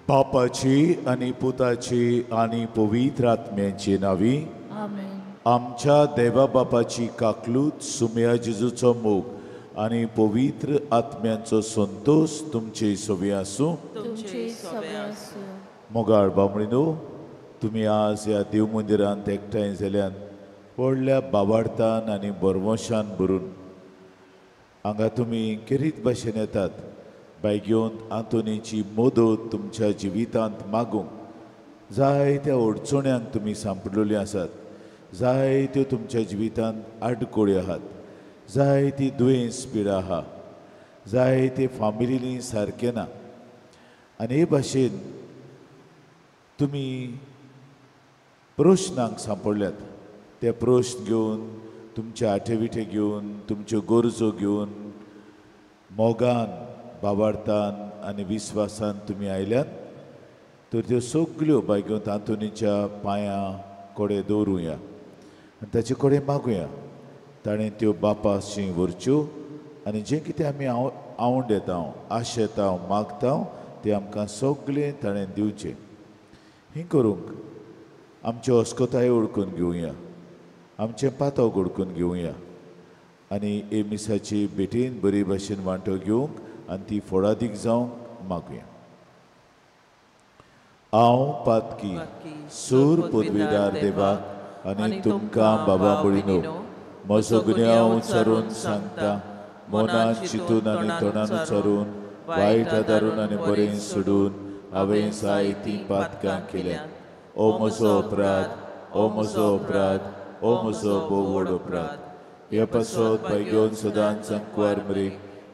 बापाची आनी पुताची आनी पवित्र आत्म्याची नावी आमेन। आमच्या देवा बापाची काकलूत, सुम्या जेजूचो मोग आनी पवित्र आत्म्यांचो संतोष तुमचे सवे आसूं। तुमचे सवे आसूं। मोगाळ बामणीनो, तुमी आज ह्या देव मंदिरांत एकठांय जाल्यान व्हडल्या बाबार्थान आनी बरवशान भरून हांगा तुमी खेरीत भाशेन येतात। बायगेवन आंतोनीची मदत तुमच्या जिवितांत मागूंक जायत्या अडचण्यांक तुमी सांपडलेली आसात, जायत्यो तुमच्या जिवितांत आडकोळ्यो आहात, जायती दुयेंस पिडा आहा, जायते फामिलीनी सारकें ना आनी हे भाशेन तुमी प्रश्नांक सांपडल्यात। ते प्रश्न घेवन तुमचे आठे विठे घेवन तुमच्यो गरजो घेवन मोगान बाबार्थान आनी विस्वासान तुमी आयल्यात तर त्यो सगल्यो बायगेवन आंतोनीच्या पांयां कडेन दवरुया आनी ताचे कडेन मागुया। ताणें त्यो बापाशी व्हरच्यो आनी जें कितें आमी आवड येता, आशेता, मागता तें आमकां सगळें ताणें दिवचें। हें करूंक आमच्यो अस्कताय ओळखून घेवया, आमचें पातक ओळखून घेवया आनी हे मिसाची भेटेन बरी भाशेन वांटो घेवंक आनी ती फोडादीक जावंक मागुया। हांव पातकी सूर पदवीदार देवाक आनी तुमकां बाबा भयणीनो म्हजो गुन्यांव उच्चारून सांगता, मनान चिंतून आनी तोंडान उच्चारून वायट आदारून आनी बरें सोडून हांवें जायतीं पातकां केल्यात। ओ म्हजो अपराध, ओ म्हजो अपराध, ओ म्हजो भोव व्हड अपराध। हे पासत बायगेवन सदांच अंकवार मरे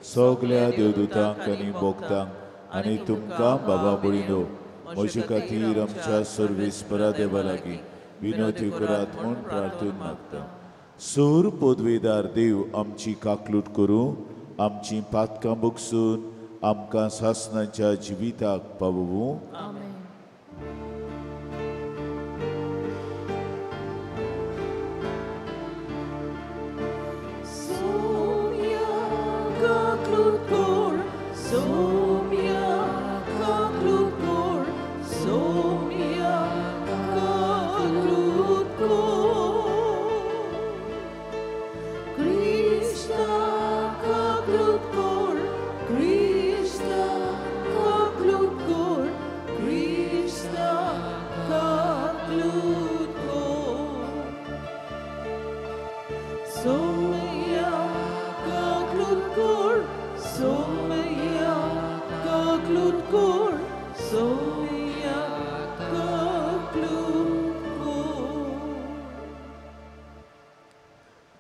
सगल्या देवदूतांक आनी भोक्तांक आनी तुमकां बाबा भयणीनो म्हजे खातीर आमच्या सर्वेस्परा देवा लागीं विनवती करात म्हूण प्रार्थून मागता। सूर पदवेदार देव आमची काकलूट करूं, आमची पातकां बगसून आमकां सासणाच्या जिविताक पावोवूं।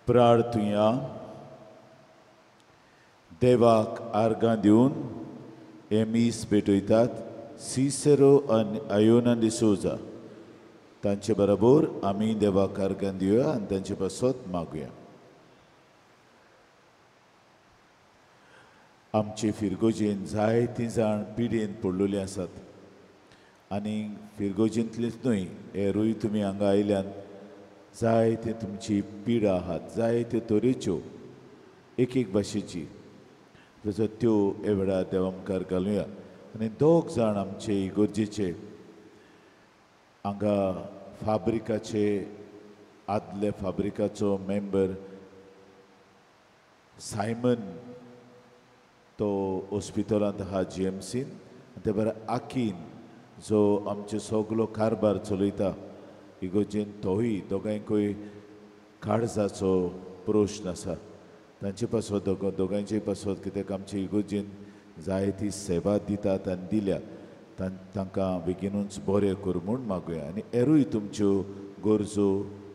प्रार्थुया। देवाक आर्गां दिवन हे मीस भेटयतात सिसेरो आनी आयोना डिसोजा तांचे बरोबर आमी देवाक आर्गां दिवया आनी तांचे पासत मागुया। आमचे फिरगोजेन जायतीं जाण पिडेन पडलेली आसात आनी फिरगोजेंतलेच न्हय हेरूय तुमी हांगा आयल्यान जायते तुमची पिडा आहात, जायते तरेच्यो एक एक भाशेची, तसो त्यो हे वेळार देवा मुखार घालुया। आनी दोग जाण आमचे इगर्जेचे हांगा फाब्रिकाचे आदले फाब्रिकाचो मेंबर सायमन तो हॉस्पिटलांत आहा जी एम सीन, ते बरें आकीन जो आमचे सगलो कारबार चलयता इगर्जेन तोय दोगांयकूय काळजाचो प्रश्न आसा। तांचे पासत दोगांयचे पासत कित्याक आमचे इगर्जेन जायती सेवा दितात आनी दिल्या तांकां बेगीनूच बरें कर म्हूण मागुया। आनी हेरूय तुमच्यो गरजो,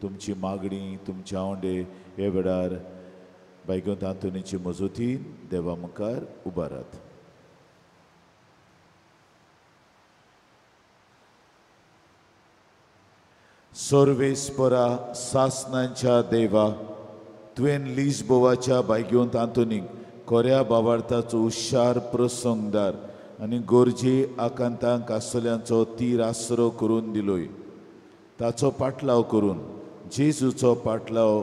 तुमची मागणी, तुमचे आवंडे हे वेळार बायगोंत आंतोनीचे मजतीन देवा मुखार उबारात। सर्वेस्परा सासनांच्या देवा, तुवें लिजबोवाच्या बायगेवंत आंतोनीक कोऱ्या बावार्थाचो हुशार प्रसंगदार आनी गरजे आकांतांक आसल्यांचो तीर आसरो करून दिलोय। ताचो पाटलाव करून जेजूचो पाटलाव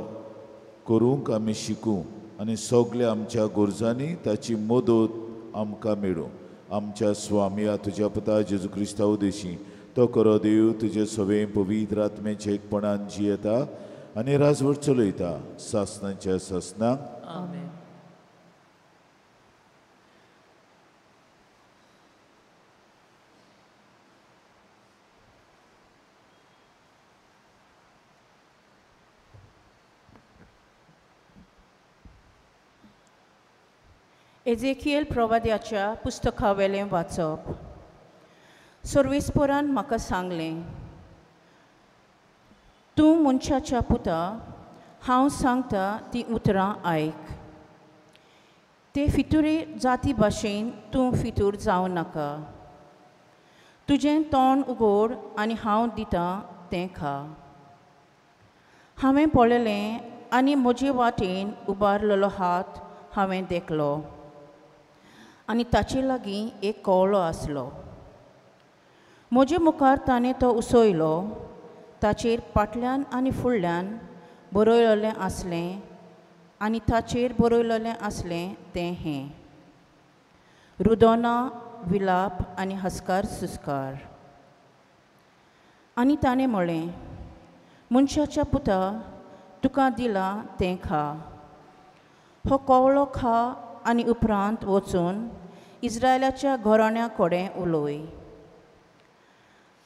करूंक आमी शिकूं आनी सगल्या आमच्या गरजांनी ताची मदत आमकां मेळूं। आमच्या स्वामया तुज्या पुता जेजू क्रिस्ता उदेशी तो करो देव तुजे सवे पवित्र आत्म्याचे एकपणान जियेता आनी राजवट चलयता सासनाच्या सासनाक. आमेन. एजेकियल प्रवाद्याच्या पुस्तकावेलें वाचप. सर्वेस्पोरान म्हाका सांगलें, तूं मनशाच्या पुता, हांव सांगता तीं उतरां आयक. ते फितुरे जाती भाशेन तूं फितूर जावं नाका. तुजें तोंड उगोड आनी हांव दितां तें खा. हांवें पळयलें आनी म्हजे वाटेन उबारलेलो हात हांवें देखलो आनी ताचे लागीं एक कवळो आसलो. म्हजे मुखार ताणें तो उसयलो. ताचेर फाटल्यान आनी फुडल्यान बरयलेलें आसलें आनी ताचेर बरयलेलें आसलें तें हें: रुदोना, विलाप आनी हस्कार सुस्कार. आनी ताणें म्हळें, मनशाच्या पुता, तुका दिलां तें खा. हो कवळो खा आनी उपरांत वचून इस्रायलाच्या घराण्या कडेन उलय.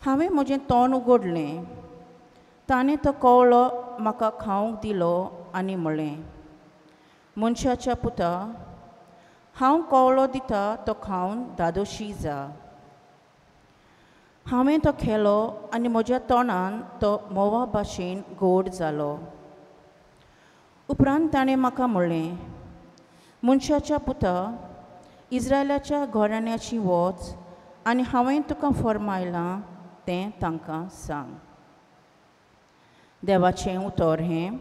हांवें म्हजें तोंड उगडलें. ताणें तो कवळो म्हाका खावंक दिलो आनी म्हळें, मनशाच्या पुता, हांव कवळो दिता तो खावन दादोशी जा. हांवें तो खेलो आनी म्हज्या तोंडान तो म्होंवा भाशेन गोड जालो. उपरांत ताणें म्हाका म्हळें, मनशाच्या पुता, इस्रायलाच्या घराण्याची वच आनी हांवें तुका फर्मायलां तें तांकां सांग. देवाचें उतर हें.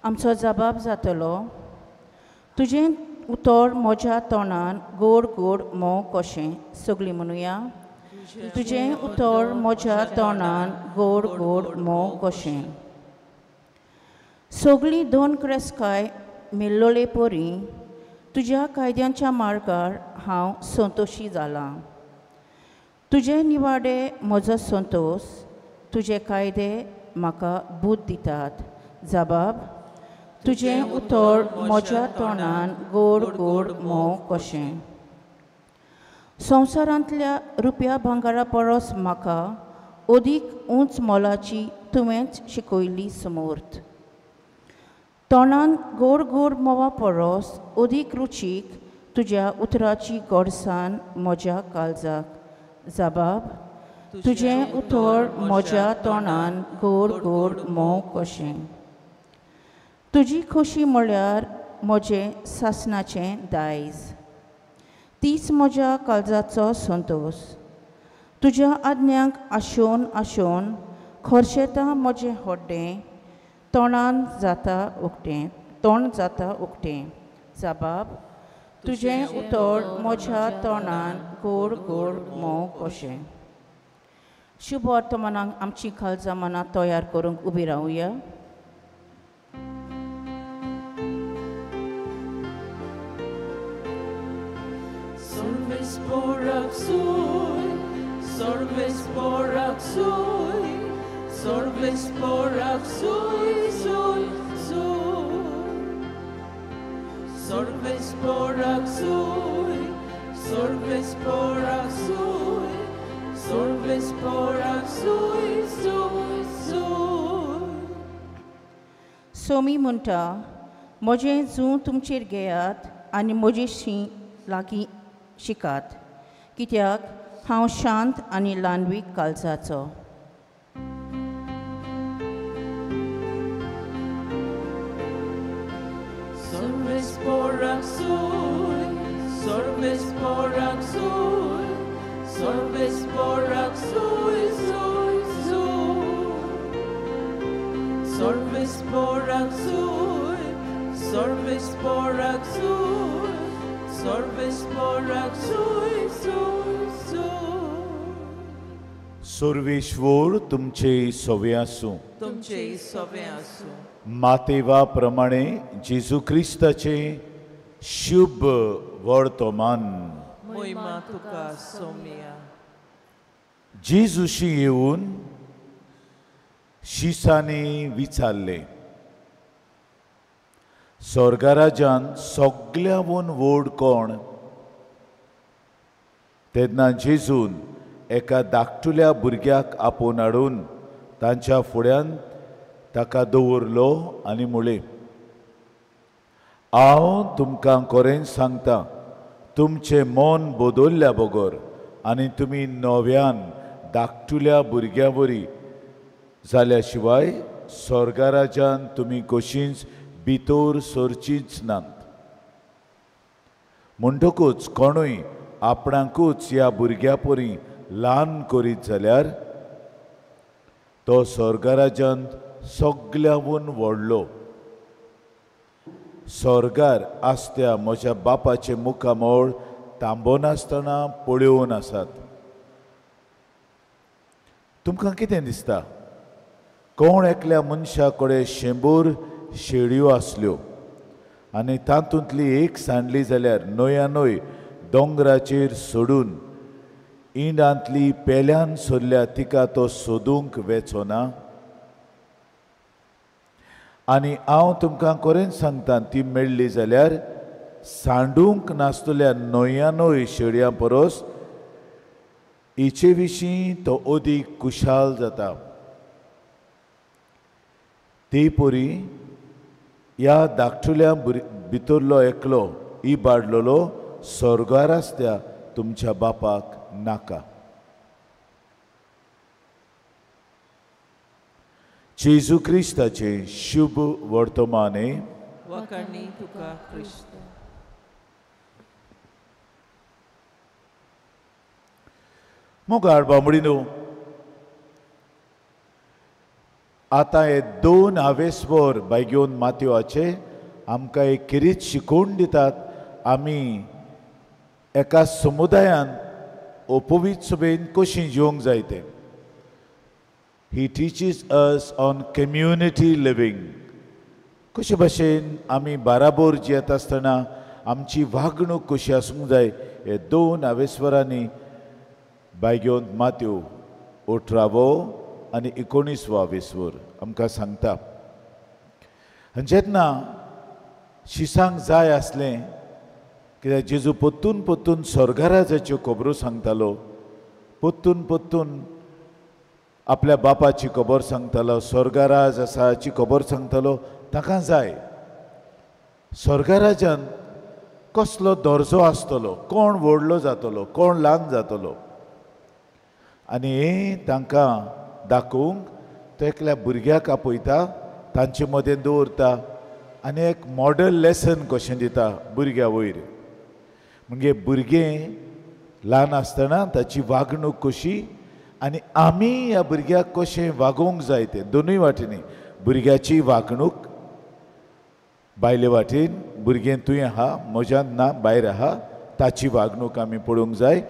आमचो जबाब जातलो, तुजें उतर म्हज्या तोंडान गोड गोड म्होंव कशें. सगळीं म्हणुया, तुजें उतर म्हज्या तोंडान गोड गोड म्होंव कशें. सगळीं दोन क्रेस्काय मेल्लोले परी तुज्या कायद्यांच्या मार्गार हांव संतोशी जालां. तुजे निवाडे म्हजो संतोश, तुजे कायदे म्हाका बूद दितात. जबाब, तुजें उतर म्हज्या तोंडान गोड गोड म्होंव कशें. संवसारांतल्या रुपया भांगरा परस म्हाका अदीक उंच मोलाची तुवेंच शिकयली समर्थ. तोंडान गोड गोड म्होंवा परस अदीक रुचीक तुज्या उतराची गोडसाण म्हज्या काळजाक. जबाब, तुजें उतर म्हज्या तोंडान गोड गोड म्होंव कशें. तुजी खोशी म्हळ्यार म्हजें सासणाचें दायज, तीच म्हज्या काळजाचो संतोश. तुज्या आज्ञांक आशोवन आशोवन खर्शेता म्हजें हड्डें, तोंडान जाता उक्तें, तोंड जाता उक्तें. जबाब, तुजें उतर म्हज्या तोंडान गोड गोड म्होंव कशें. शुभ वर्तमानाक आमची काळजां मनां तयार करूंक उबी रावया. सोमी म्हणटा, म्हजें जूं तुमचेर घेयात आनी म्हजे शी लागीं शिकात, कित्याक हांव शांत आनी ल्हानवीक काळजाचो. सर्वेश्वर तुमचे सवे आसूं. तुमचे सवे आसूं. मातेवा प्रमाणे जेजू क्रिस्ताचे शुभ वर्तमान। महिमा तुका सोम्या। जेजूशी येवन शिसांनी विचारलें, स्वर्गराजान सगळ्यांवून व्हड कोण? तेन्ना जेजून एका धाकटुल्या भुरग्याक आपोवन हाडून तांच्या फुड्यान ताका दवरलो आनी म्हळें, हांव तुमकां खरेंच सांगता, तुमचें मन बदल्ल्या बगर आनी तुमी नव्यान धाकटुल्या भुरग्यां वरी जाल्या शिवाय स्वर्गराजान तुमी कशींच भितर सरचींच नात। म्हणटकूच कोणूय आपणाकूच ह्या भुरग्या परी ल्हान करीत जाल्यार तो स्वर्गराजान सगळ्यांवून व्हडलो। स्वर्गार आसत्या म्हज्या बापाचें मुखामळ तांबोनासतना पळोवन आसात। तुमकां कितें दिसता? कोण एकल्या मनशा कडेन 100 शेळयो आसल्यो आनी तातूंतली एक सांडली जाल्यार न्हंया न्हय दोंगराचेर सोडून इंडांतली पेल्यान सोडल्या तिका तो सोदूंक वेचो ना? आनी हांव तुमकां खरेंच सांगता, ती मेळ्ळी जाल्यार सांडूंक नासतल्या 99 शेळयां परस हिचे विशीं तो अदीक खुशाल जाता। ते परी ह्या धाकटुल्या भितरलो एकलो इबाडलेलो स्वर्गार आसत्या तुमच्या बापाक नाका। जेजू क्रिस्ताचें शुभ वर्तमाने। वखाणी तुका क्रिस्त। मुखार बांबडीनो, आतां हे दोन हावेसवर बायगेवन मातयोचे आमकां एक किरीत शिकोवन दितात। आमी एका समुदायान ओपोवीत सभेन कशी जिवंक जाय तें। He teaches us on community living. कशे भाशेन आमी बाराबोर जियेत आसतना आमची वागणूक कशी आसूंक जाय हे दोन हावेसवरांनी बायगेवन मात्यो 18वो आनी 19वो हावेसवर आमकां सांगता। आनी जेन्ना शिसांक जाय आसलें कित्याक जेजू परतून परतून स्वर्गराजाच्यो खबरो सांगतालो, परतून परतून आपल्या बापाची खबर सांगतालो, स्वर्गराज आसा हाची खबर सांगतालो। ताका जाय स्वर्गराजान कसलो दर्जो आसतलो, कोण व्हडलो जातलो, कोण ल्हान जातलो। आनी हें तांकां दाखोवंक तो एकल्या भुरग्याक आपयता, तांचे मदें दवरता आनी एक मॉडल लेसन कशें दिता भुरग्या वयर। म्हणजे भुरगें ल्हान आसतना ताची वागणूक कशी आनी आमी ह्या भुरग्याक कशें वागोवंक जाय तें दोनूय वाटेनी, भुरग्याची वागणूक बायले वाटेन, भुरगें तुवें आहा म्हज्यान ना भायर आहा ताची वागणूक आमी पळोवंक जाय,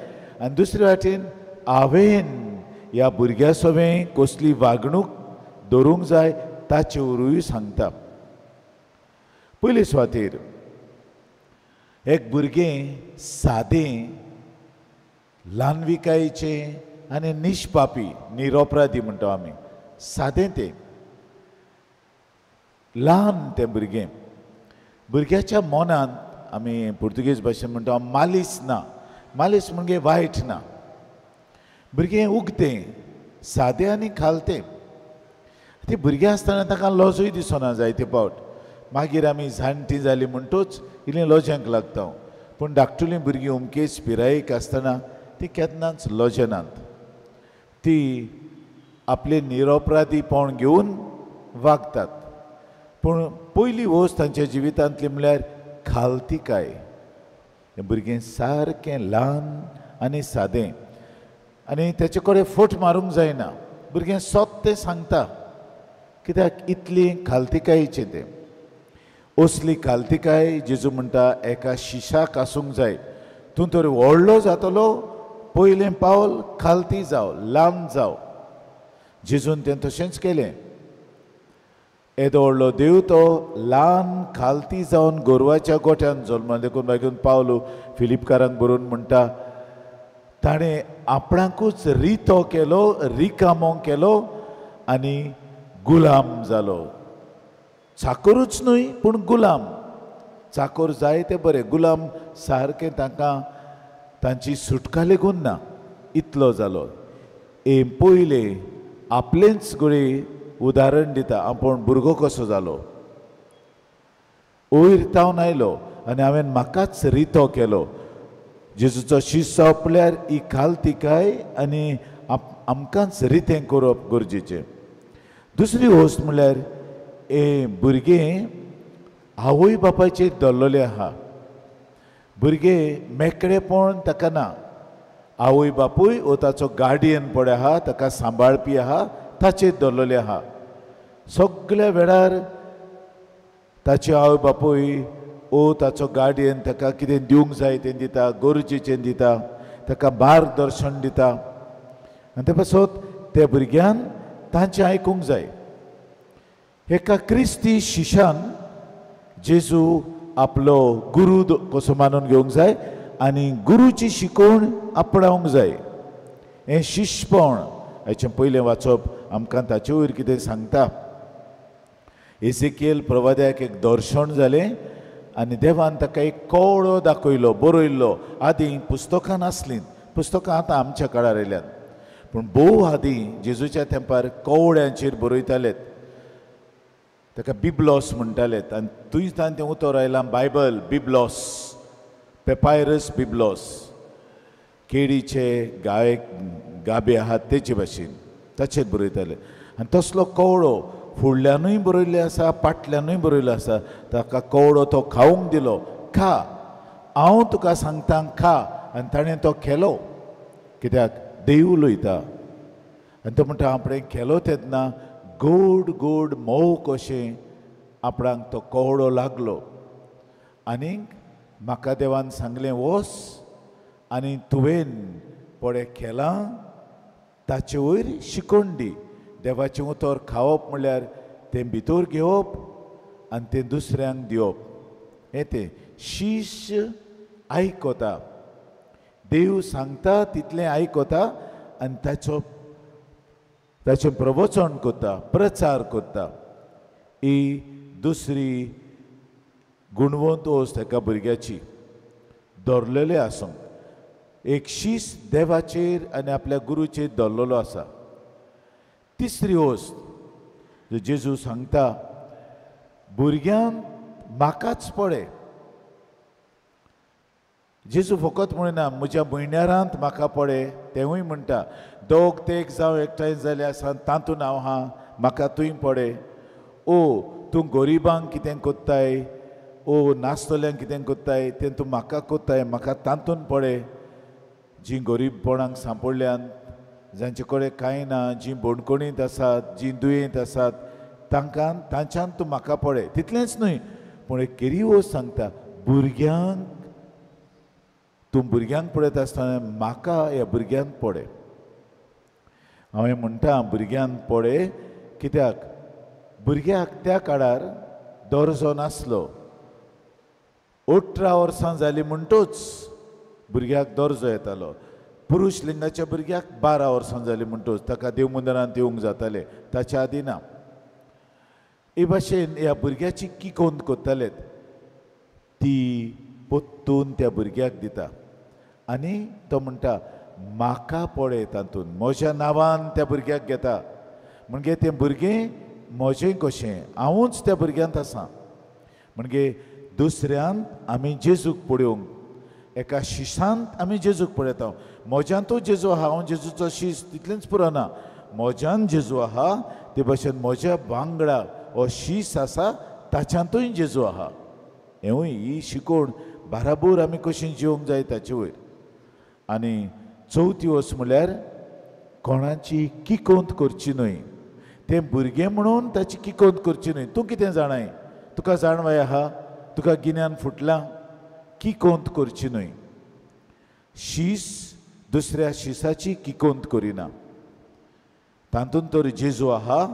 आनी दुसरे वाटेन हांवें ह्या भुरग्या सवें कसली वागणूक दवरूंक जाय ताचे वरूय सांगता। पयले सुवातेर एक भुरगें सादें, ल्हानविकायेचें आनी निष्पापी, निरोपराधी म्हणटा आमी, सादें तें ल्हान तें भुरगें। भुरग्याच्या मनांत आमी पुर्तुगेज भाशेन म्हणटा मालीस ना, मालीस म्हणजे वायट ना। भुरगें उगतें, सादें आनी खालतें। ती भुरगें आसतना ताका लजूय दिसना जायते फावट। मागीर आमी जाणटीं जालीं म्हणटूच इल्लीं लजेंक लागता, पूण धाकटुलीं भुरगीं अमकेच पिरायेक आसतना ती केन्नाच लजेनात, ती आपले निरोपराधीपण घेवन वागतात। पूण पयली वस्त तांच्या जिवितांतली म्हणल्यार खालतिकाय। हें भुरगें सारकें ल्हान आनी सादें आनी तेचे कडेन फट मारूंक जायना। भुरगें सत तें सांगता कित्याक इतली खालतिकायेचें तें। असली खालतिकाय जेजू म्हणटा एका शिशाक आसूंक जाय। तूं तर व्हडलो जातलो, पयलें पावल खालती जाव, लांब जाव। जेजून तें तशेंच केलें। येदो व्हडलो देव तो ल्हान खालती जावन गोरवाच्या गोठ्यान जल्मलो. देखून मागीर पावलो फिलिपकारांक बरोवन म्हणटा, ताणें आपणाकूच रितो केलो, रिकामो केलो आनी गुलाम जालो. चाकरूच न्हय पूण गुलाम. चाकोर जाय तें बरें, गुलाम सारकें तांकां तांची सुटका लेगून ना, इतलो जालो. हे पयलें आपलेंच गुळे उदाहरण दिता, आपूण भुरगो कसो जालो, वयर तावन आयलो आनी हांवें म्हाकाच रितो केलो. जेजूचो शीस सोंपल्यार ही खालतिकाय आनी आमकांच रितें करप गरजेचें. दुसरी वस्त म्हणल्यार हे भुरगें आवय बापायचेर धरलेलें आहा. भुरगें मेकळेपण ताका ना, आवय बापूय वो ताचो गार्डियन पळय आहा, ताका सांबाळपी आहा, ताचेर धरलेलें आहा. सगल्या वेळार ताचे आवय बापूय ओ ताचो गार्डियन ताका कितें दिवंक जाय तें दिता, गरजेचें दिता, ताका मार्गदर्शन दिता. आनी ते पासत त्या भुरग्यान तांचें आयकूंक जाय. एका क्रिस्ती शिशान जेजू आपलो गुरू कसो मानून घेवंक जाय आनी गुरूची शिकवण आपणावंक जाय. हें शिशपण हाचें पयलें वाचप आमकां ताचे वयर कितें सांगता. एझेकियल प्रवाद्याक एक दर्शन जालें आनी देवान ताका एक कवळो दाखयलो, बरयल्लो. आदीं पुस्तकां नासलीं, पुस्तकां आतां आमच्या काळार आयल्यात, पूण भोव आदीं जेजूच्या तेंपार कवळ्यांचेर बरयतालेत, ताका बिब्लॉस म्हणटालेत. आनी थंयच्यान तें उतर आयलां बायबल, बिब्लॉस, पेपायरस बिब्लॉस, केळीचे गाये गाबे आहात तेचे भाशेन ताचेर बरयताले. आनी तसलो कवळो फुडल्यानूय बरयल्ले आसा, फाटल्यानूय बरयल्लो आसा. ताका कवळो तो खावंक दिलो, खा, हांव तुका सांगता खा, आनी ताणें तो केलो. कित्याक देव उलयता. आनी तो म्हणटा आपणें केलो तेन्ना गोड गोड मोव कशें आपणाक तो कवळो लागलो. आनीक म्हाका देवान सांगलें वच आनी तुवें पळय केलां ताचे वयर शिकोवन दी. देवाचें उतर खावप म्हणल्यार तें भितर घेवप आनी तें दुसऱ्यांक दिवप. हें तें शिश्य आयकता, देव सांगता तितलें आयकता आनी ताचो ताचें प्रवचन करता, प्रचार करता. ही दुसरी गुणवंत वस्त एका भुरग्याची धरलेलें आसूंक. एक शीस देवाचेर आनी आपल्या गुरूचेर धरलेलो आसा. तिसरी वस्त जेजू सांगता, भुरग्यांक म्हाकाच पळय. जेजू फकत म्हणना म्हज्या म्हयन्यारांत म्हाका पळय, तेवूय म्हणटा दोग तेग जावं एकठांय जाले आसा तातूंत हांव आहा, म्हाका तूंय पळय. ओ तूं गरिबांक कितें कोत्ताय, ओ नासतल्यांक कितें कोत्ताय तें तूं म्हाका कोत्ताय, म्हाका तातूंत पळय. जीं गरीबपणाक सांपडल्यान, जांचे कडेन कांय ना, जीं बणकणींत आसात, जीं दुयेंत आसात, तांकां तांच्यान तूं म्हाका पळय. तितलेंच न्हय पूण एक केरी सांगता, भुरग्यांक तूं भुरग्यांक पळयता आसतना म्हाका ह्या भुरग्यांक पळय. हांवें म्हणटा भुरग्यांक पळय कित्याक भुरग्याक त्या काळार दर्जो नासलो. 18 वर्सां जालीं म्हणटूच भुरग्याक दर्जो येतालो. पुरुश लिंगाच्या भुरग्याक 12 वर्सां जालीं म्हणटूच ताका देव मंदिरांत येवंक जातालें, ताच्या आदीं ना. हे भाशेन ह्या भुरग्याची किकोंत करतालेत, ती पोत्तून त्या भुरग्याक दिता आनी तो म्हणटा म्हाका पळय तातूंत, म्हज्या नांवान त्या भुरग्याक घेता. म्हणजे तें भुरगें म्हजें कशें, हांवूच त्या भुरग्यांत आसा. म्हणजे दुसऱ्यान आमी जेजूक पळोवंक, एका शिशांत आमी जेजूक पळयता. म्हज्यांतूय जेजू आहा, हांव जेजूचो शीस तितलेंच पुरो ना, म्हज्यान जेजू आहा ते भाशेन म्हज्या वांगडा हो शीस आसा ताच्यांतूय जेजू आहा. हेंवूय ही शिकोवण बाराबोर आमी कशी जिवंक जाय ताचे वयर. आनी चवथी वस्त म्हणल्यार कोणाची किकोंत करची न्हय. तें भुरगें म्हणून ताची किकोंत करची न्हय. तूं कितें जाणाय, तुका जाणवाय आहा, तुका गिन्यान फुटलां, किकोंत करची न्हय. शीस दुसऱ्या शिसाची किकोंत करिना. तातूंत तर जेजू आहा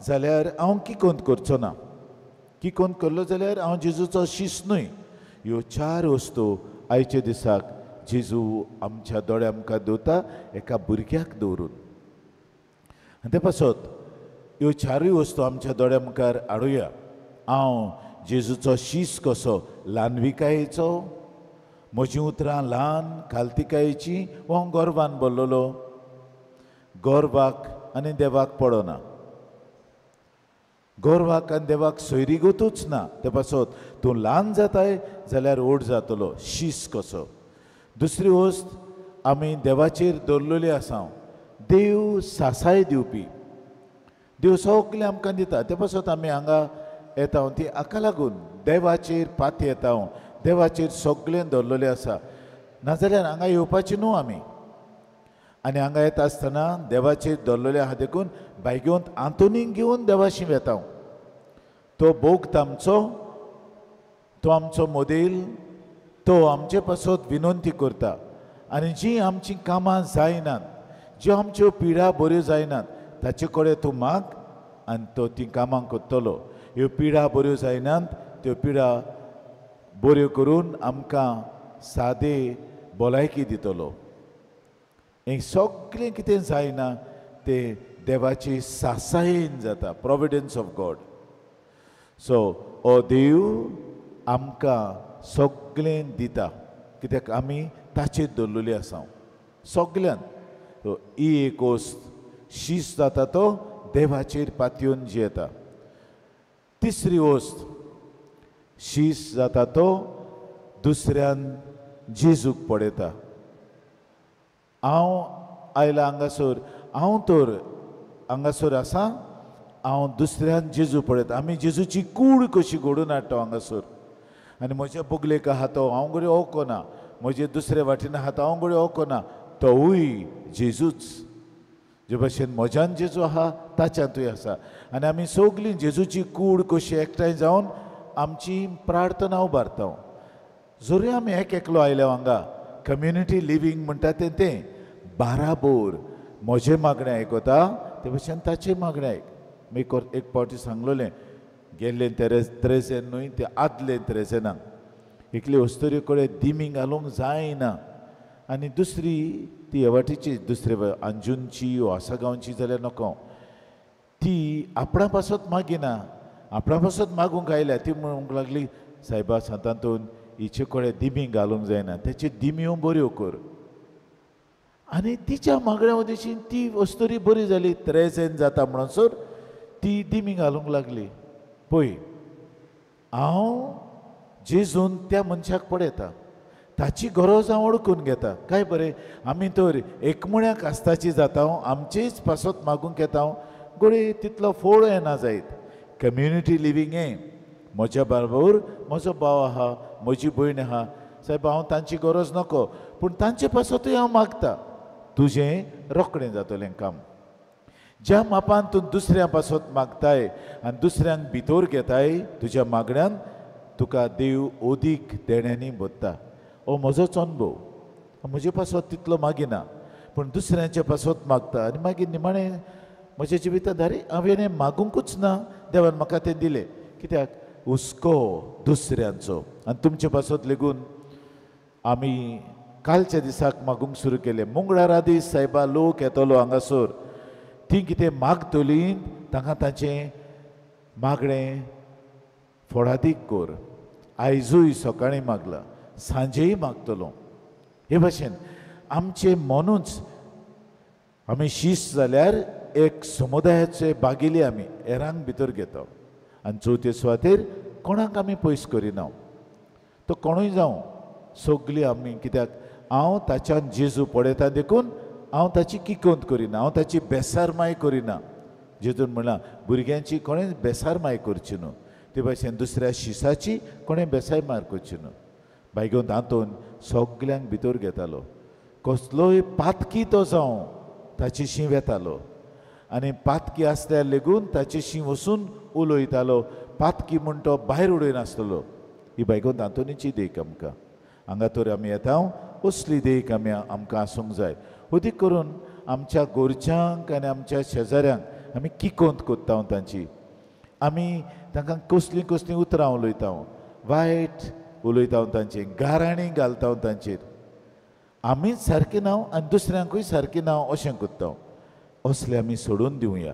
जाल्यार हांव किकोंत करचो ना, किकोंत करलो जाल्यार हांव जेजूचो शीस न्हय. ह्यो चार वस्तू आयच्या दिसाक जेजू आमच्या दोळ्या मुखार दवरता एका भुरग्याक दवरून. आनी ते पासत ह्यो चारूय वस्तू आमच्या दोळ्या मुखार हाडुया. हांव जेजूचो शीस कसो ल्हानविकायेचो, म्हजीं उतरां ल्हान खालतिकायेचीं, हो हांव गर्वान बोल्लोलो. गर्वाक आनी देवाक पडना, गर्वाक आनी देवाक सोयरीगतूच ना. ते पासत तूं ल्हान जाताय जाल्यार व्हड जातलो, शीस कसो. दुसरी वस्त आमी देवाचेर दवरलेली आसा. देव सासाय दिवपी, देव सगळें आमकां दिता. ते पासत आमी हांगा येता ती हाका लागून देवाचेर पाती येता, देवाचेर सगळें दवरलेलें आसा. नाजाल्यार हांगा येवपाचें न्हू आमी. आनी हांगा येता आसतना देवाचेर दवरलेलें आहा देखून बायगेवंत आंतोनीक घेवन देवाशी वेता. तो भोगता आमचो, तो आमचो मोदेल, तो आमचे पासत विनंती करता. आनी जीं आमचीं कामां जायनात, ज्यो आमच्यो पिडा बऱ्यो जायनात, ताचे कडेन तूं माग आनी तो तीं कामां करतलो. ह्यो पिडा बऱ्यो जायनात त्यो पिडा बऱ्यो करून आमकां सादे भलायकी दितलो. हें सगळें कितें जायना तें देवाची सासायेन जाता, प्रोविडन्स ऑफ गॉड. सो हो देव आमकां सगळें दिता कित्याक आमी ताचेर दवरलेली आसा सगळ्यान. ही एक वस्त शीस जाता तो देवाचेर पातयेवन जियेता. तिसरी वस्त शीस जाता तो दुसऱ्यान जेजूक पळयता. हांव आयला हांगासर, हांव तर हांगासर आसा, हांव दुसऱ्यान जेजू पळयता. आमी जेजूची कूड कशी घडोवन हाडटा हांगासर. आनी म्हज्या बगलेक आहा तो हांव घडये ओळखना, म्हजे दुसरे वाटेन आहा तो हांव घडये ओळखना, तोवूय जेजूच. जे भशेन म्हज्यान जेजू आहा ताच्यांतूय आसा. आनी आमी सगळीं जेजूची कूड कशी एकठांय जावन आमची प्रार्थना उबारता. जरूय आमी एक एकलो आयल्या हांगा, कम्युनिटी लिवींग म्हणटा तें तें बाराबोर म्हजें मागणें आयकता ते भशेन ताचें मागणें आयक. मी एक फावटी सांगलोलें, गेल्लें त्रेजेन न्हय तें आदलें त्रेजेनाक एकले अस्तुरे कडेन दिमी घालूंक जायना. आनी दुसरी ती हे वाटेची दुसरे अंजुनची वो आसागांवची जाल्यार नको, ती आपणा पासत मागिना, आपणा पासत मागूंक आयल्या. ती म्हणूंक लागली, सायबा सांतांतून हिचे कडेन दिमी घालूंक जायना, तेच्यो दिमयो बऱ्यो कर. आनी तिच्या मागण्या उदेशीन ती अस्तुरी बरी जाली, त्रेजेन जाता म्हणसर ती दिमी घालूंक लागली. पळय हांव जेजून त्या मनशाक पळयता, ताची गरज हांव वळखून घेता. काय बरें आमी तर एकमुळ्या कास्ताची जाता, आमचेच पासत मागूंक येता, घडये तितलो फोळ येना जायत. कम्युनिटी लिवींग हें म्हज्या बरोबर म्हजो भाव आहा, म्हजी भयण आहा, सायब हांव तांची गरज नको पूण तांचे पासतूय हांव मागता, तुजें रोखडें जातलें काम. ज्या मापान तूं दुसऱ्या पासत मागताय आनी दुसऱ्यांक भितर घेताय तुज्या मागण्यान तुका देव ओदीक देण्यांनी भरता. हो म्हजोच अनुभव. म्हजे पासत तितलो मागिना पूण दुसऱ्यांचे पासत मागता. आनी मागीर निमाणें म्हज्या जिवितांत आरे हांवें मागूंकूच ना, देवान म्हाका तें दिलें. कित्याक हुस्को दुसऱ्यांचो. आनी तुमचे पासत लेगून आमी कालच्या दिसाक मागूंक सुरू केलें. मंगळारा दीस सायबा लोक येतलो हांगासर, ती कितें मागतली तांकां तांचें मागणें फोडादीक कर. आयजूय सकाळीं मागलां, सांजेय मागतलो. हे भाशेन आमचें मनूच आमी शीस जाल्यार एक समुदायाचे बागेली आमी हेरांक भितर घेता. आनी चवथे सुवातेर कोणाक आमी पयस करिना, तो कोणूय जावं सगळीं आमी. कित्याक हांव ताच्यान जेजू पळयता देखून हांव ताची किकोंत करिना, हांव ताची बेसारमाय करिना. जेजून म्हणलां भुरग्यांची कोणें बेसारमाय करची न्हू, ते भाशेन दुसऱ्या शिसाची कोणें बेसारमाय करची न्हू. बायगोन आंतोन सगल्यांक भितर घेतालो, कसलोय पातकी तो जावं ताची शीं वेतालो. आनी पातकी आसल्यार लेगून ताची शीं वचून उलयतालो, पातकी म्हूण तो भायर उडयनासतलो. ही बायगोन आंतोनीची देख आमकां. हांगा तर आमी येता असली देख आमी आमकां आसूंक जाय. अदीक करून आमच्या गोरच्यांक आनी आमच्या शेजाऱ्यांक आमी किकोंत कोत्ता तांची, आमी तांकां कसलीं कसलीं उतरां उलयता, वायट उलयता, तांचे गाराणीं घालता तांचेर. आमीच सारकें ना आनी दुसऱ्यांकूय सारकें ना अशें कोत्ता. असलें आमी सोडून दिवया.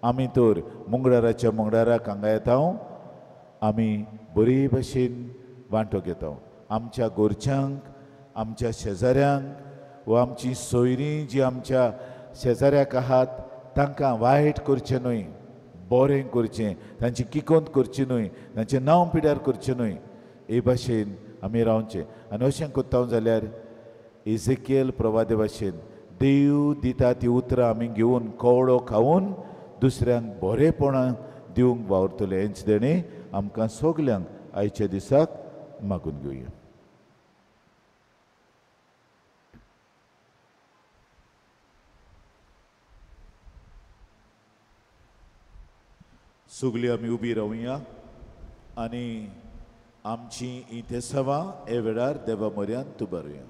आमी तर मंगळाराच्या मंगळाराक हांगा येता, आमी बरे भशेन वांटो घेता. आमच्या गोरच्यांक, आमच्या शेजाऱ्यांक वा आमची सोयरीं जी आमच्या शेजाऱ्याक आहात तांकां वायट करचें न्हय, बरें करचें, तांची किकोंत करची न्हय, तांचें नांव पिड्यार करचें न्हय. हे भाशेन आमी रावचें. आनी अशें कोत्ता जाल्यार इजेकियल प्रवादे भाशेन देव दिता ती उतरां आमी घेवन कवळो खावन दुसऱ्यांक बरेपणां दिवंक वावुरतले. हेंच देणें आमकां सगल्यांक आयच्या दिसाक मागून घेवया. सगळीं आमी उबी रावया आनी आमची इतेसावां हे वेळार देवा म्हऱ्यांत उबारुया.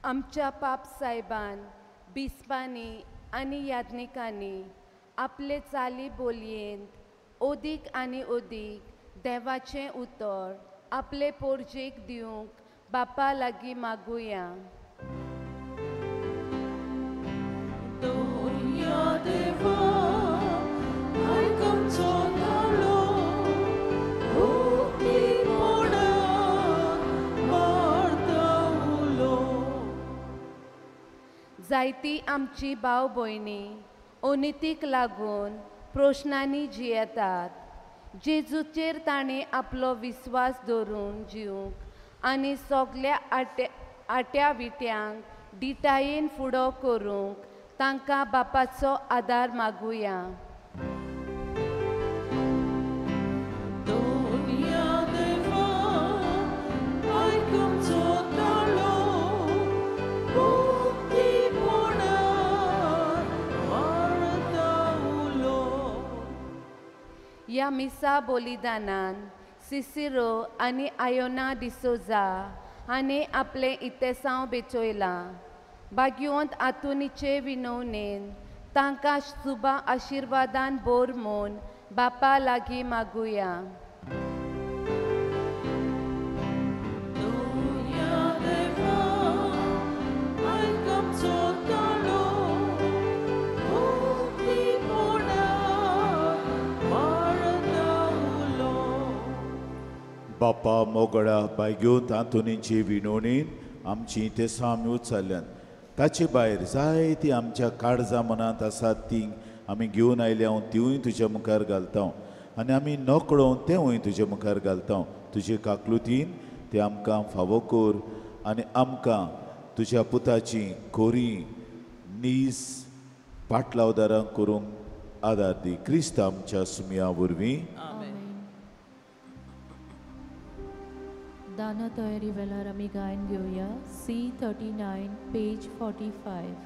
आमच्या पाप सायबान, बिस्पांनी आनी याज्ञिकांनी आपले चाली बोलयेंत ओदीक आनी ओदीक देवाचें उतर आपले पोरजेक दिवंक बापा लागीं मागुया. जायती आमची भाव भयणी अनितीक लागून प्रश्नांनी जियेतात. जेजूचेर ताणें आपलो विस्वास दवरून जिवंक आनी सगल्या आट्या विट्यांक डिटायेन फुडो करूंक तांकां बापाचो आदार मागुया. ह्या मिसा बलिदानान सिसिरो आनी आयोना डिसोजा हांणी आपलें इतेसांव बेचयलां. भाग्यवंत आतुनीचे विनवणेन तांकां सुबा आशिर्वादान बोर म्हूण बापा लागीं मागुया. बापा मोगळा बायगेवंत आंतोनीची विनवणीन आमची इतेसां आमी उच्चारल्यान. ताचे भायर जायती आमच्या काळजा मनांत आसात ती आमी घेवन आयल्या, तिवूय तुज्या मुखार घालता आनी आमी नकळो तेवूय तुज्या मुखार घालता. तुजे काकलुतीन ते आमकां फावो कर आनी आमकां तुज्या पुताची खोरी नीस पाटलावदारां करूंक आदार दी. क्रिस्त आमच्या सुमया वरवीं. दाना तयारी वेळार आमी गायन घेवया. C 39 page 45.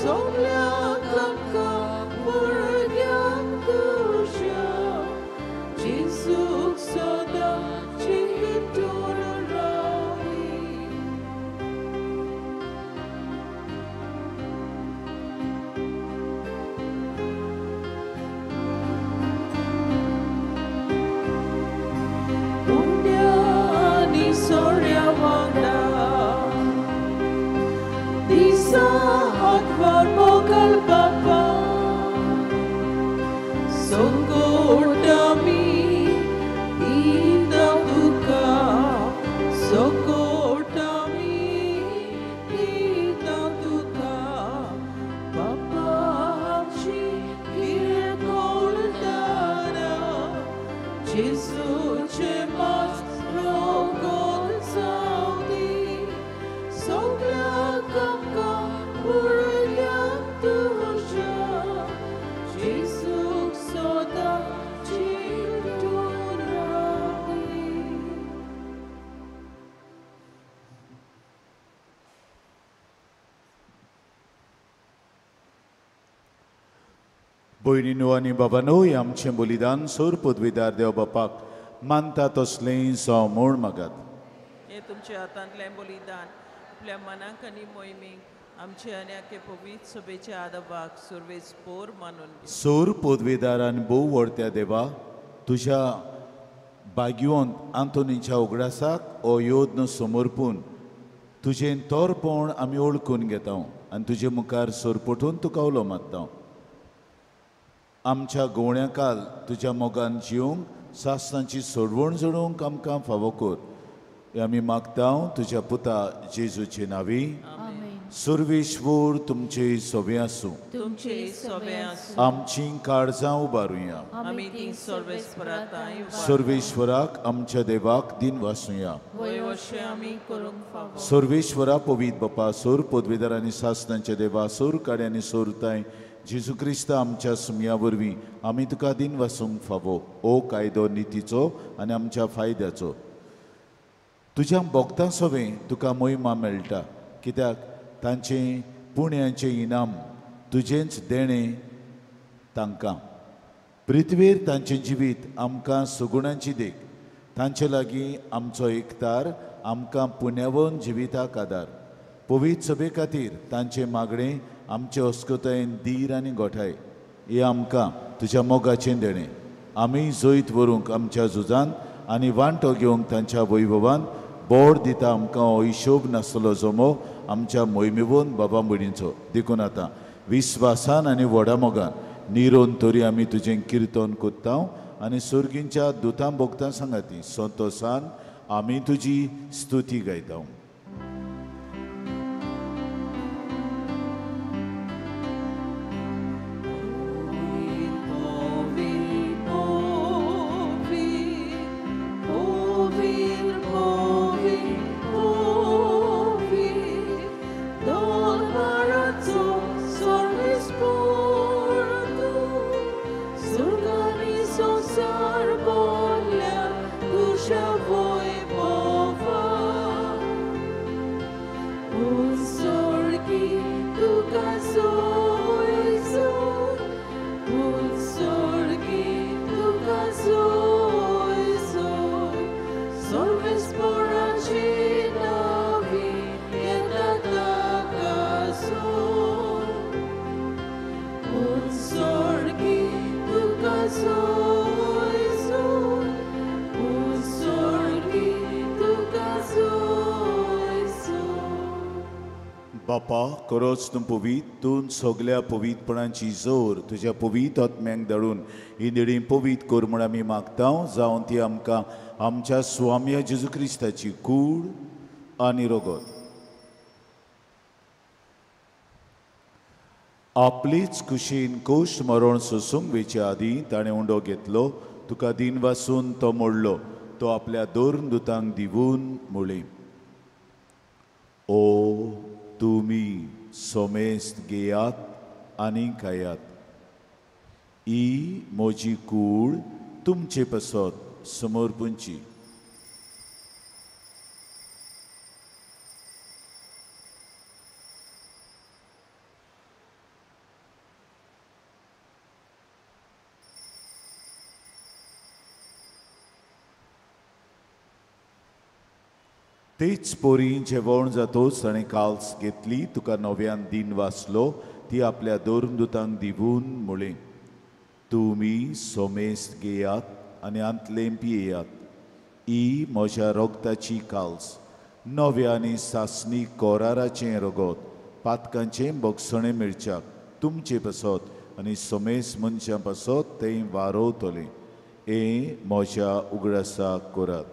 Soglia घाल बापा संकोट आमी दिता तुका संकोट आमी दिता तुका बापा आमची किरकोळ दारां जेजूचें मास रोगोत जावं दी सगळ्याक आमकां भुरग्यांक तुज्या जेजूक सदां चिंतून रावं दी. भयणीनो आनी बाबानो, हें आमचें बलिदान सोर पदवीदार देव बापाक मानता तसलें जावं म्हूण मागात. हें तुमच्या हातांतलें बलिदान आपल्या मनाक आनी मोहिमेक आमचे आनी आखे पवित्र सभेच्या आदाबाक सुरवेस पोर मानून घेवं. सोर पदवीदार आनी भोव व्हडत्या देवा, तुज्या भाग्यवंत आंतोनीच्या उगडासाक हो योद्न समर्पून तुजें तोरपण आमी ओळखून घेता आनी तुजे मुखार सोरपटून तुका उलो मारता. आमच्या गोवण्याकाल तुज्या मोगान जिवंक सासणाची सोडवण जोडूंक आमकां फावो कर, हें आमी मागता तुज्या पुता जेजूचे नांवी. सुर्वेश्वर तुमचे सोबे आसूं. तुमचे सोबे आसूं. आमची काळजां उबारुया. आमी ती सर्वेस्पराताय सर्वेश्वराक आमच्या देवाक दिन वासुया. वयवशे आमी करूंक फावो. सर्वेश्वरा पवित्र बापा, सोर पदवीदार आनी सासणांच्या देवा, सोर काडे आनी सोरताय जेजू क्रिस्त आमच्या सुमया वरवीं आमी तुका दिन वासूंक फावो. ओ कायदो नितीचो आनी आमच्या फायद्याचो तुज्या भोगतां सोवें तुका मोहिमा मेळटा, कित्याक तांचें पुण्याचें इनाम तुजेंच देणें तांकां. पृथ्वीर तांचें जिवीत आमकां सुगुणांची देख, तांचे लागीं आमचो एकतार आमकां पुण्यावन जिविताक आदार. पवित्र सभे खातीर तांचें मागणें आमचे अस्कतायेन धीर आनी गोठाय हे आमकां तुज्या मोगाचें देणें. आमी जैत व्हरूंक आमच्या झुजान आनी वांटो घेवंक तांच्या वैभवान बोड दिता आमकां हो हिशोब नासलो जमो आमच्या मोहिमेवन बाबा भयणींचो. देखून आतां विस्वासान आनी व्हडा मोगान निरोन तरी आमी तुजें किर्तन कोत्ता आनी सुर्गींच्या दुतां भोगतां सांगाती संतोसान आमी तुजी स्तुती गायता. बापा, खरोच तूं पवीत, तूं सगल्या पवीतपणाची जोर तुज्या पवीत आत्म्यांक धाडून ही निळी पवीत कर म्हूण आमी मागता, जावन ती आमकां आमच्या स्वाम्या जेजू क्रिस्ताची कूड आनी रगत आपलीच कुशीन कोश मरण सोसूंक वेचे आदीं ताणें उंडो घेतलो, तुका दिन वासून तो मोडलो, तो आपल्या दोन दुतांक दिवून म्हणलें, ओ तुमी सोमेस्त घेयात आनी खायात, ही म्हजी कूड तुमचे पासत समर्पूंची. तेच पोरी जेवण जातोच ताणें काल्स घेतली, तुका नव्यान दिन वाचलो, ती आपल्या दोन दुतांक दिवून म्हणलें, तुमी सोमेस्त घेयात आनी आंतलें पियेयात, ही म्हज्या रगताची काल्स, नव्या आनी सासणी कोराराचें रगत, पातकांचें भोगसणें मेळच्याक तुमचे पासत आनी समेस मनशां पासत तें वारोवतलें. हें म्हज्या उगडासाक करात.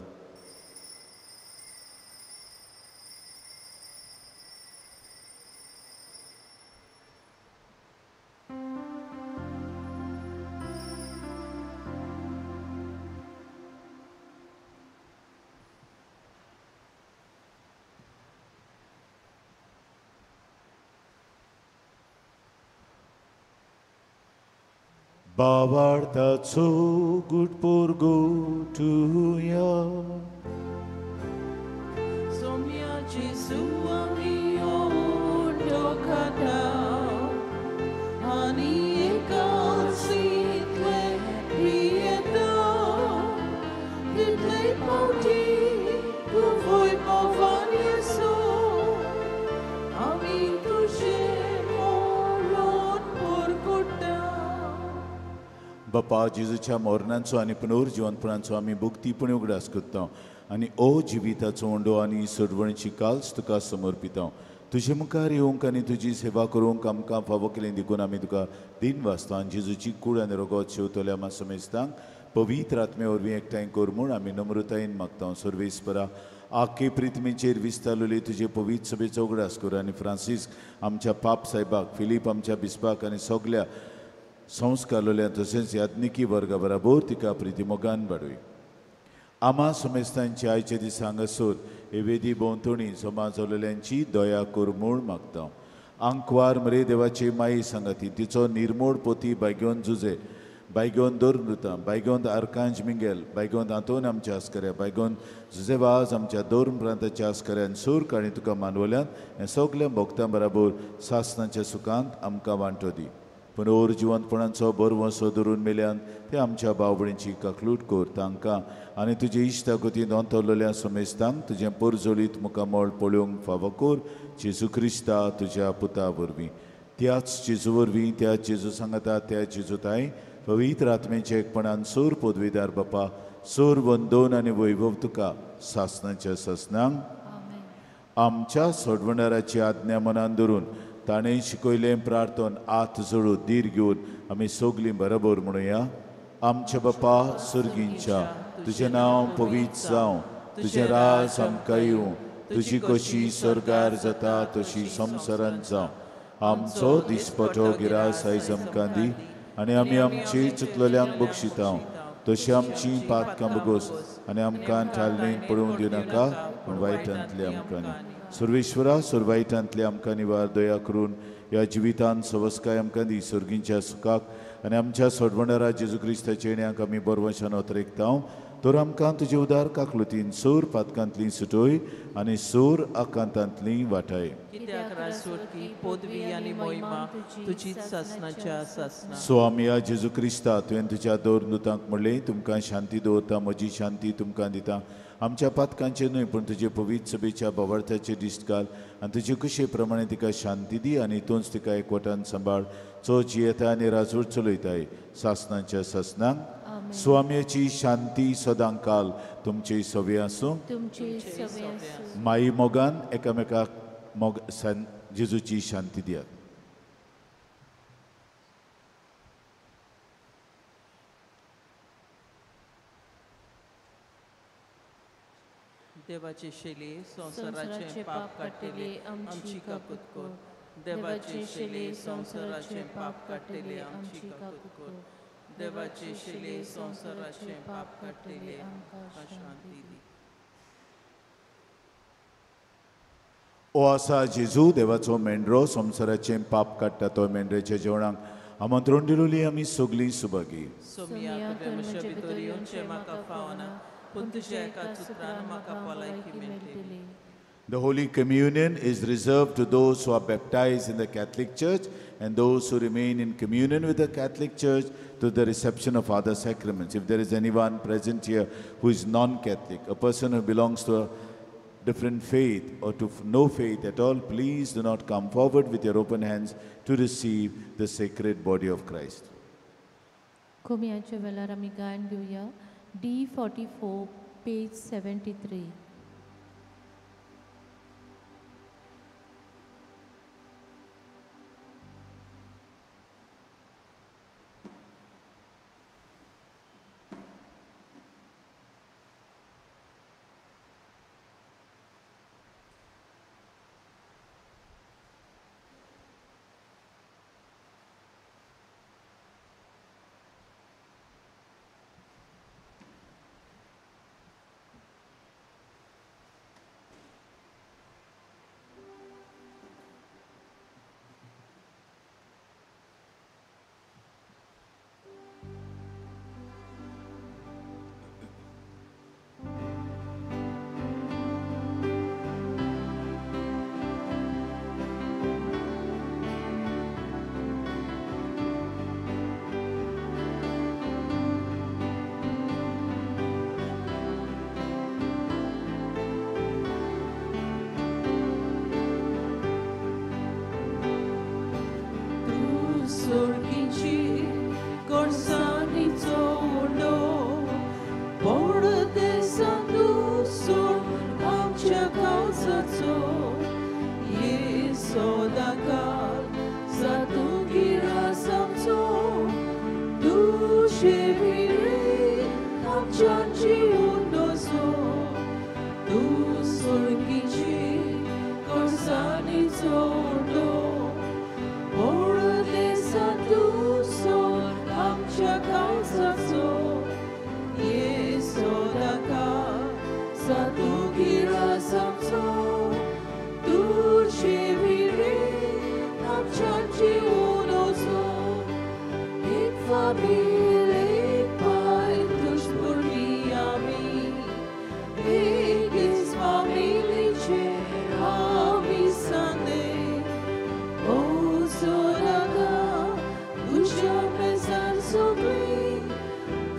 बाबार्थाचो गुटपोर गोटुया सोम्या जेजू आमी ओंठो खाता आनी एकालसींतले पियेता तितले फावटी तुवोय मोवान येसो आमी तुजें मोरोन पोरकुटा. बापा जेजूच्या मरणाचो आनी पुनर्जिवंतपणाचो आमी भक्तीपणी उगडास करता आनी ओ जिविताचो उंडो आनी सोडवणीची काल्स तुका समर्पिता. तुजे मुखार येवंक आनी तुजी सेवा करूंक आमकां फावो केली देखून आमी तुका दिन वाचता आनी जेजूची कूड आनी रगत शेवतल्या आमा समेस्तांक पवित्र आत्मे वरवीं एकठांय कर म्हूण आमी नम्रतायेन मागता. सर्वेस्परा आखे पृथ्वीचेर विस्तारलेली तुजे पवित्र सभेचो उगडास कर आनी फ्रांसीस्क आमच्या पाप साहेबाक, फिलीप आमच्या बिस्पाक आनी सगल्या संस्कारलेल्या तशेंच याज्ञिकी वर्गा बराबर तिका प्रितीमोगान वाडय. आमा समेस्तांची आयचे दिसा हांगासर हे वेदी भोंवतणी जमा जाल्ल्यांची दया कर म्हूण मागता. आंकवार मरे देवाची माई सांगाती तिचो निर्मोड पोती बायगोन जुजे, बायगोन दोरमृता, बायगोन आर्कांज मिंगेल, बायगोन आंतोन आमच्या आस्कऱ्या, बायगोन जुजे वाज आमच्या दोर्म प्रांताच्या आस्कऱ्यान सूर काणी तुका मानवल्यान हें सगल्या भक्तां बराबर सासनाच्या सुखांत आमकां वांटो दी. पूण ओर जिवंतपणाचो बरवसो धरून मेल्यान ते आमच्या भाव भयणींची काकलूट कर तांकां आनी तुजे इश्टागतीन अंतरलेल्या समेस्तांक तुजें परजोलीत मुखामळ पळोवंक फावो कर जेजू क्रिस्ता तुज्या पुता वरवीं. त्याच जेजू वरवीं, त्याच जेजू सांगता, त्याच जेजू ताई पवित्र आत्मेच्या एकपणान सूर पदवीदार बापा सूर वंदोन आनी वैभव तुका सासनाच्या सासनांक. आमच्या सोडवणाराची आज्ञा मनान धरून ताणें शिकयलें प्रार्थन आत जोडू धीर घेवन आमी सगलीं बरोबर म्हणुया. आमच्या बापा सर्गींच्या, तुजें नांव पवित्र जावं, तुजें राज आमकां येवं, तुजी कशी स्वर्गार जाता तशी संवसारांत जावं. आमचो दिसपटो गिरास आयज आमकां दी आनी आमी आमची चुकलेल्यांक बक्षिता तशी आमची पातकां बगोस आनी आमकां ठालणेक पडोवंक दिवनाका पूण वायटांतले आमकां न्ही. सर्वेश्वरा सुरवायटांतले आमकां निवार दया करून ह्या जिवितांत सवस्काय आमकां दी सर्गींच्या सुखाक आनी आमच्या सोडवणारा जेजू क्रिस्ताच्या येण्याक आमी बरवशान अतरेकता. तर आमकां तुजे उदार काकलुतीन सूर पातकांतली सुटोय आनी सूर आकांतांतली वाटाय. सो आमी ह्या जेजू क्रिस्ता तुवें तुज्या दोर दुतांक म्हणलें तुमकां शांती दवरता, म्हजी शांती तुमकां दिता. आमच्या पातकांचे न्हय पूण तुजे पवित्र सभेच्या भावार्थाचे दिश्ट घाल आनी तुजे कुशे प्रमाणे तिका शांती दी आनी तूंच तिका एकवटान सांबाळ चो जियेता आनी राजवट चलयताय सासनाच्या सासनांक. स्वाम्याची शांती सदां काल तुमचे सवे आसूं. माई मोगान एकामेकाक मोग जेजूची शांती दियात. देवाचे शेले संवसाराचे पाप काडटले आमची काकूत कर. देवाचे शेले संवसाराचे पाप काडटले आमची काकूत कर. देवाचे शेले संवसाराचे पाप काडटले आमकां शांती दी. ओ आसा जेजू देवाचो मेंढरो संवसाराचें पाप काडटा तो मेंढरेच्या जेवणाक आमंत्रण दिलोली आमी सगलीं सुभागी. सोमिया तुवें म्हज्या भितर येवचें म्हाका फावना पूण तुज्या एका सुत्रान म्हाका भलायकी मेळटली. The Holy Communion is reserved to those who are baptized in the Catholic Church and those who remain in communion with the Catholic Church to the reception of other sacraments. If there is anyone present here who is non-Catholic, a person who belongs to a different faith or to no faith at all, please do not come forward with your open hands to receive the sacred body of Christ. कुमयाच्या वेळार आमी गायन घेवया D44 page 73. सोर्गीची गोडसाणीचो उंडो पडदेसांत सोड आमच्या काळजाचो ये सदांकाळ जातूंगीर आमचो तुजे विरे आमच्या जिवन नजो तूं सोर्गीची गोडसाणीचो उंडो पडदेसांत सोड आमच्या काळजाचो ये सदांकाळ जातूंगीर आमचो तुजे विरे आमच्या जिवन नजो एक फामील एक पाय तुज भुरगीं आमी एकेच फामिलीचे आमी सांदे ओ सोरागा तुज्या मेजार सगळीं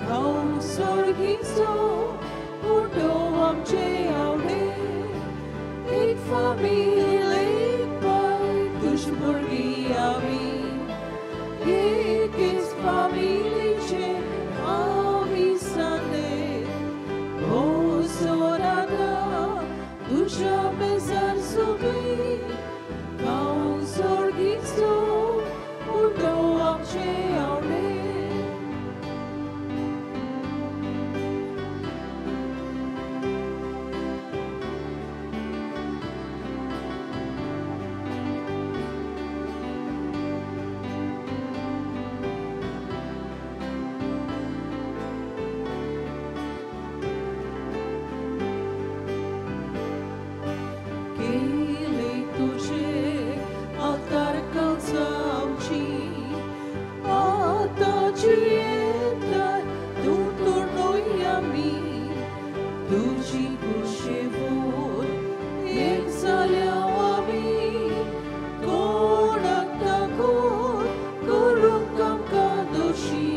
खावंक सोर्गीचो उंडो आमचे आवडे एक फामील एक पाय तुज भुरगीं आमी एकेच फामिलीचे आमी सांदे ओ सोरागा तुज्या मेजार सगळीं खावंक सोर्गीचो उंडो आमचे आवडे. केले तुजे altar काळजां आमची आतां जियेतात तूं तर न्हय आमी तुजी कुशेवून एक जाल्या आमी कोणाक दाखोवन करूंक आमकां दोशी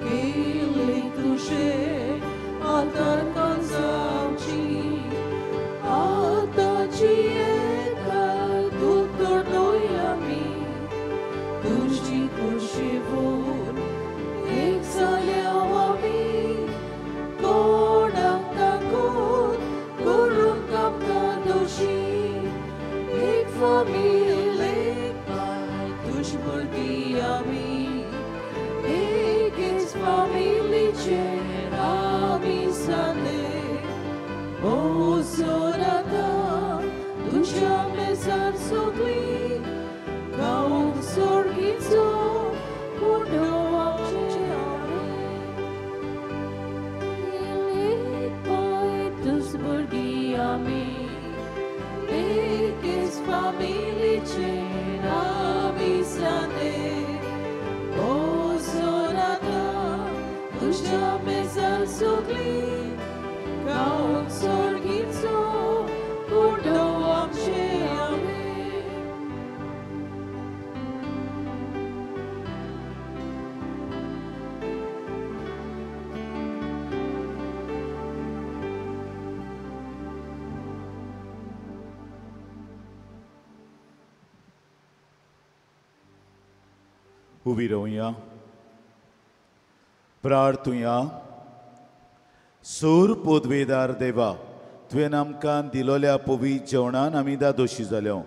केले तुजे altar काळजां आमची आतां जियेतात तूं तर न्हय आमी तुजी कुशेवून एक जाल्या आमी कोणाक दाखोवन करूंक आमकां दोशी एक फामील एक पाय तुज भुरगीं आमी एकेच फामिलीचे आमी सांदे ओ सोरागा तुज्या मेजार सगळीं खावंक सोर्गीचो उंडो आमचे आवडे एक पाय तुज भुरगीं आमी एकेच फामिलीचे आमी सांदे ओ सोरागा तुज्या मेजार सगळीं खावंक सोर्गीचो उंडो आमचे आवडे. उबी रावया, प्रार्थुया. सूर पोदवेदार देवा, तुवें आमकां दिलोल्या पवित्र जेवणान आमी दादोशी जाल्यो.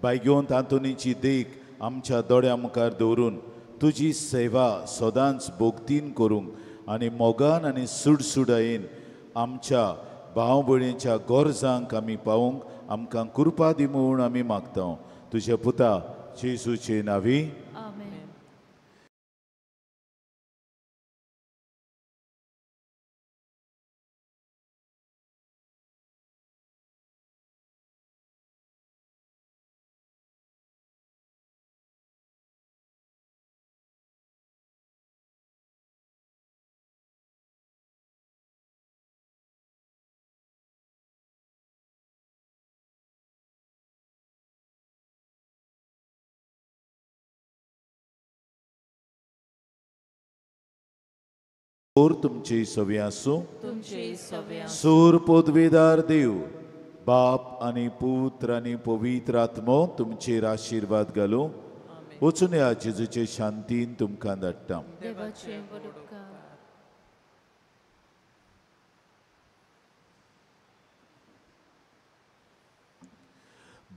बायगेवन तातोनीची देख आमच्या दोळ्या मुखार दवरून तुजी सेवा सदांच भोगतीन करूंक आनी मोगान आनी सुडसुडायेन आमच्या भाव भयणीच्या गरजांक आमी पावूंक आमकां कृपा दी म्हूण आमी मागता. तुज्या पुता जेजूचे नांवी आमेन. तुमची सवी आसूं. सूर पदवीदार देव बाप आनी पुत्र आनी पवित्र आत्मो तुमचेर आशिर्वाद घालूं. वचून ह्या जेजूचे शांतीन तुमकां धाडटा.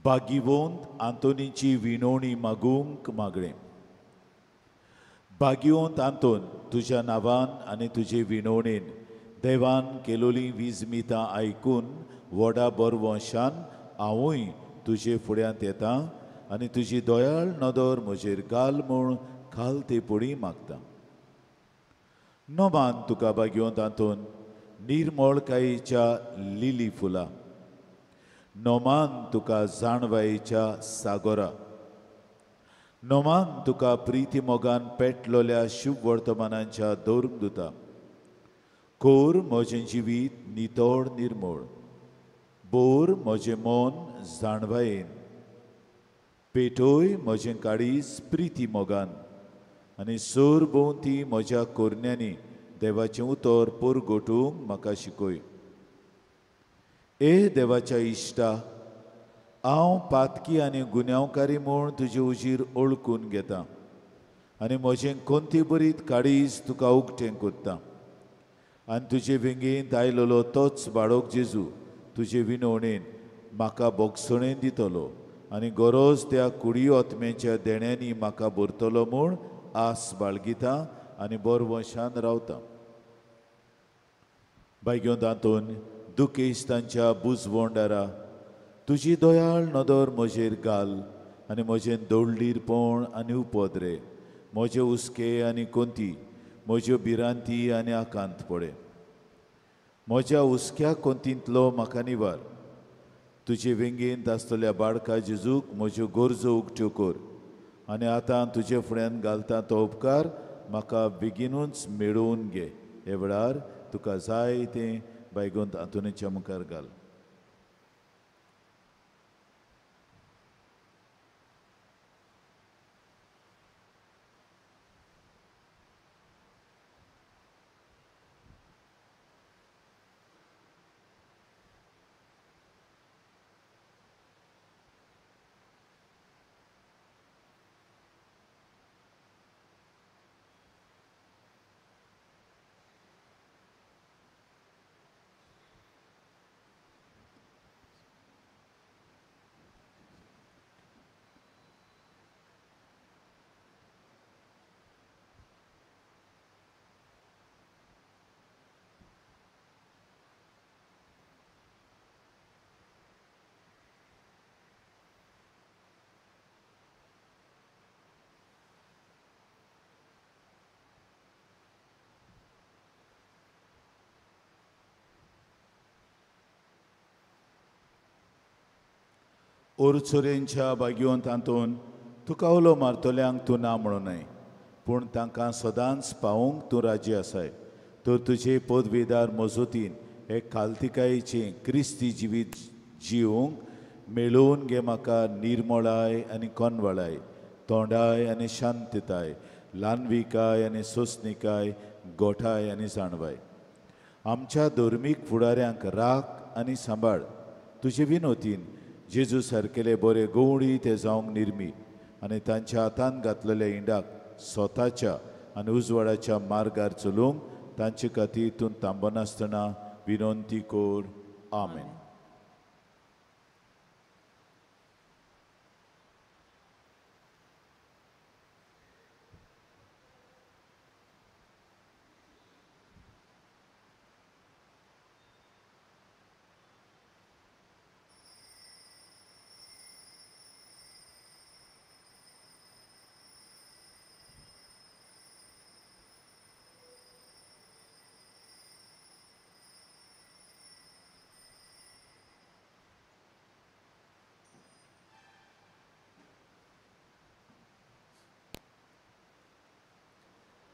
भागीवंत आंतोनीची विनवणी मागूंक मागणें. भागीवंत आंतोन, तुज्या नांवान आनी तुजे विनवणेन देवान केलोली विजमितां आयकून व्हडा बरवंशान हांवूय तुजे फुड्यांत येता आनी तुजी दयाळ नदर म्हजेर घाल म्हूण खाल ते पुडी मागता. नोमान तुका भागीवंत आंतोन निर्मळकायेच्या लिली फुलां, नोमान तुका जाणवायेच्या सागोरा, नोमान तुका प्रिती मोगान पेटलोल्या शुभ वर्तमानांच्या धर्मदुता. कोर म्हजें जिवीत नितळ निर्मळ, बोर म्हजें मन जाणवायेन, पेटोय म्हजें काळीज प्रिती मोगान आनी सोर भोंवती म्हज्या कोरण्यांनी देवाचें उतर परगटूंक म्हाका शिकय. ए देवाच्या इश्टा, हांव पातकी आनी गुन्यांवकारी म्हूण तुजे उजीर ओळखून घेता आनी म्हजें कोंती बरीत काळीज तुका उक्तें करता आनी तुजे वेंगेंत आयलेलो तोच बाळक जेजू तुजे विनवणेन म्हाका बोगसणेन दितलो आनी गरज त्या कुडी आत्म्याच्या देण्यांनी म्हाका भरतलो म्हूण आस बाळगिता आनी बरवंशान रावता. बायगेवंत आंतोन, दुखेस्तांच्या बुजवंडारा तुजी दयाळ नदर म्हजेर घाल आनी म्हजें दोळडीरपण आनी उपद्रे, म्हजे हुस्के आनी कोंती, म्हज्यो भिरांती आनी आकांत पडे. म्हज्या हुस्क्या कोंतींतलो म्हाका निवार. तुजे वेंगेंत आसतल्या बाळका जेजूक म्हज्यो गरजो उक्त्यो कर आनी आतां तुजे फुड्यान घालता तो उपकार म्हाका बेगीनूच मेळोवन घे. हे वेळार तुका जाय तें बायगोंत आंतोनीच्या मुखार घाल. ओरचोरेंच्या भाग्यवंत आंतोन, तुका उलो मारतल्यांक तूं ना म्हणूं न्हय, पूण तांकां सदांच पावोवंक तूं राजी आसाय. तर तुजे पदवेदार मजतीन हे खालतिकायेचें क्रिस्ती जिवीत जिवंक मेळोवन घे म्हाका निर्मळाय आनी कोनवळाय, तोंडाय आनी शांतताय, ल्हानविकाय आनी सोंसणिकाय, गोठाय आनी जाणवाय. आमच्या धर्मीक फुडाऱ्यांक राख आनी सांबाळ. तुजे विनोतीन जेजू सारकेले बरे गवळी ते जावंक निर्मी आनी तांच्या हातान घातलेल्या इंडाक स्वताच्या आनी उजवाडाच्या मार्गार चलूंक तांचे खातीर तूं थांबनासतना विनंती कर. आमेन.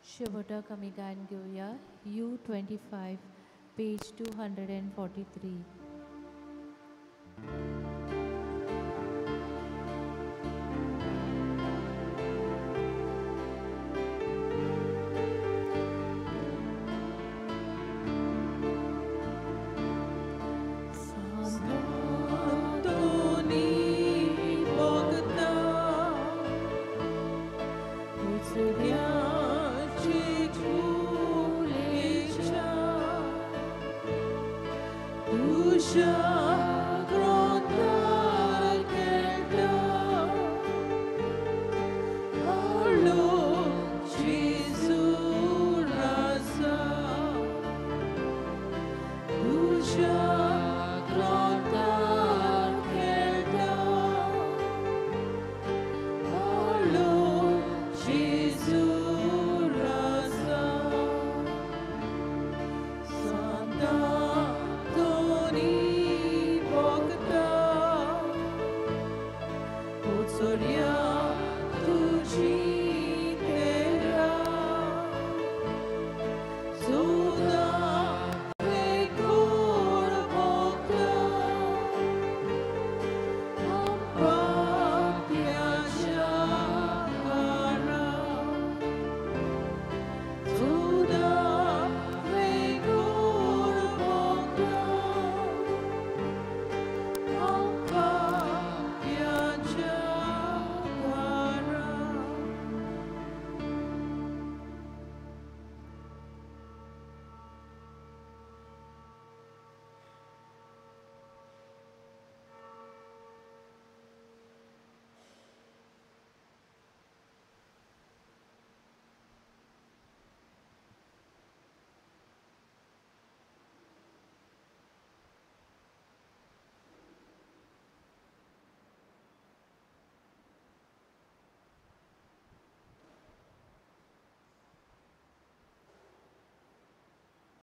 शेवटाक आमी गायन घेवया U25 page 243. चुड्याची कुलेच्या तुज्या